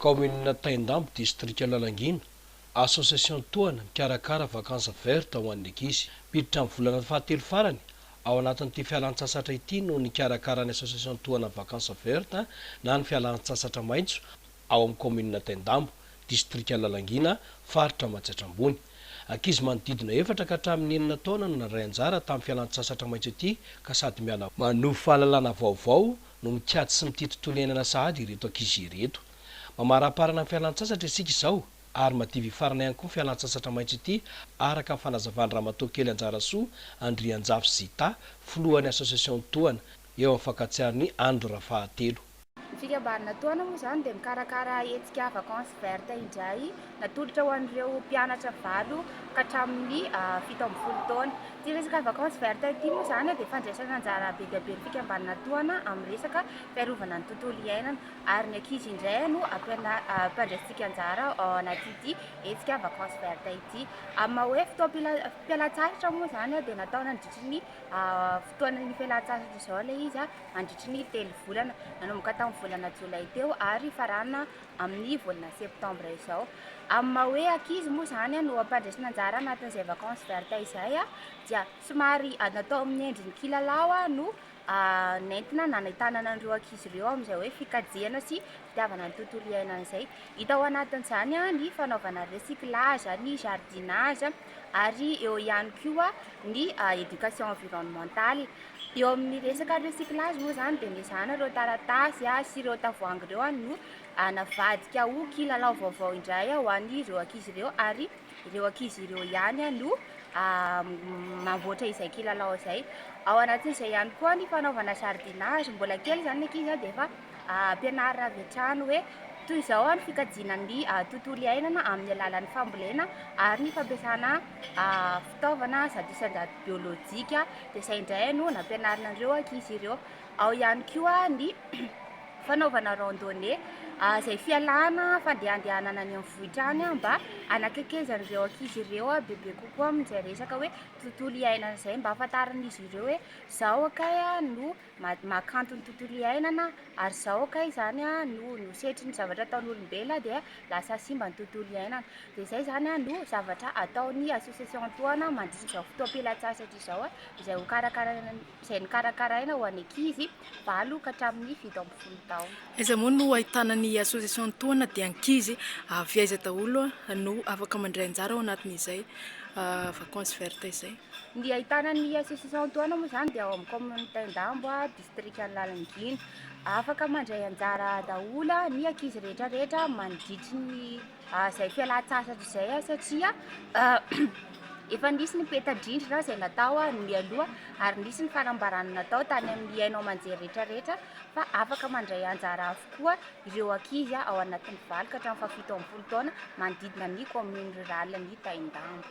Kaominina Taindambo, distrika Lalangina, Association Tohana mikarakara vacances vertes ho an'ny ankizy. Miditra amin'ny volana fahatelo farany ao anatin'ity fialan-tsasatra ity no nikarakaran'ny Association Tohana vacances vertes na ny fialan-tsasatra maitso ao amin'ny kaominina Taindambo, distrika Lalangina, faritra Matsiatra Ambony. Ankizy manodidina efatra ka hatramin'ny enina taona no nandray anjara tamin'ny fialan-tsasatra maitso ity ka sady miala manovo fahalalana vaovao no mikajy sy mitia tontolo iainana sahady ireto ankizy ireto. Mamaraparana ny fialan-tsasatra isika izao ary madivy hifarana ihany koa ny fialan-tsasatra maitso ity araka ny fanazavan-dRamatoa Kely Anjarasoa Andrianjafy Zita, filohan'ny Association Tohana, eo amin'ny fankatsiarin'i Andry Rafahatelo. Ny fikambanana Tohana moa izany dia mikarakara hetsika vacances vertes indray natolotra ho an'ireo mpianatra valo ka hatramin'ny 17 taona. Ity resaka vacances vertes ity moa izany dia fandraisana anjara be dia be ny fikambanana Tohana amin'ny resaka fiarovana ny tontolo iainana ary ny ankizy indray no ampandraisintsika anjara ao anatin'ity hetsika vacances vertes ity. Amin'ny maha hoe fotoam-pialan-tsasatra moa izany dia natao nandritry ny fotoanan'ny fialan-tsasatra izao ilay izy mandritry ny telo volana, nanomboka tamin'ny volana jolay teo ary hifarana amin'ny volana septambra izao. Amin'ny maha hoe ankizy moa izany no ampandraisina anjara anatin'izay vacances vertes izay dia somary natao amin'ny endriny kilalao no nentina nanentanana an'ireo ankizy ireo amin'izay hoe fikajiana sy fitiavana ny tontolo iainana izay. Hita ao anatin'izany ny fanaovana recyclage, ny jardinage ary eo ihany koa ny éducation environnementale. Eo amin'ny resaka recyclage moa izany dia nezahana ireo taratasy sy ireo tavoahangy ireo no navadika ho kilalao vaovao indray ho an'ireo ankizy ireo ary ireo ankizy ireo ihany no mamboatra izay kilalao izay. Ao anatin'izay ihany koa ny fanaovana jardinage, mbola kely izany ny ankizy dia efa ampianarina avy hatrany hoe toy izao ny fikajiana ny tontolo iainana amin'ny alalan'ny fambolena ary ny fampiasana fitaovana 100% biolojika dia izay indray no nampianarina an'ireo ankizy ireo. Ao ihany koa ny fanaovana randonnée izay fialana fandehandehanana any amin'ny vohitra any mba hanakekezan'ireo ankizy ireo bebe kokoa amin'izay resaka hoe tontolo iainana izay mba hahafantaran'izy ireo hoe izao kay no mahakanto ny tontolo iainana ary izao kay izany no no setrin'ny zavatra ataon'olombelona dia lasa simba ny tontolo iainana. Dia izay izany no zavatra ataon'ny association Tohana mandritra izao fotoam-pialan-tsasatra izao izay ho karakaraina izay nokarakaraina ho an'ny ankizy valo ka hatramin'ny 17 taona. Aiza moa no ahitana ny association Tohana dia ankizy avy aiza daholo no afaka mandray anjara ao anatin'izay vacances vertes izay? Ny ahitana ny association Tohana moa izany dia ao amin'ny commune Taindambo, distrikan'i Lalangina. Afaka mandray anjara daholo ny ankizy rehetra rehetra mandritry ny izay fialan-tsasatra izay satria efa nisy ny peta-drindrina izay natao mialoha ary nisy ny fanambarana natao tany amin'ny haino aman-jery rehetra rehetra fa afaka mandray anjara avokoa ireo ankizy ao anatin'ny valo ka hatramin'ny faha 77 taona manodidina ny commune rurale ny Taindambo.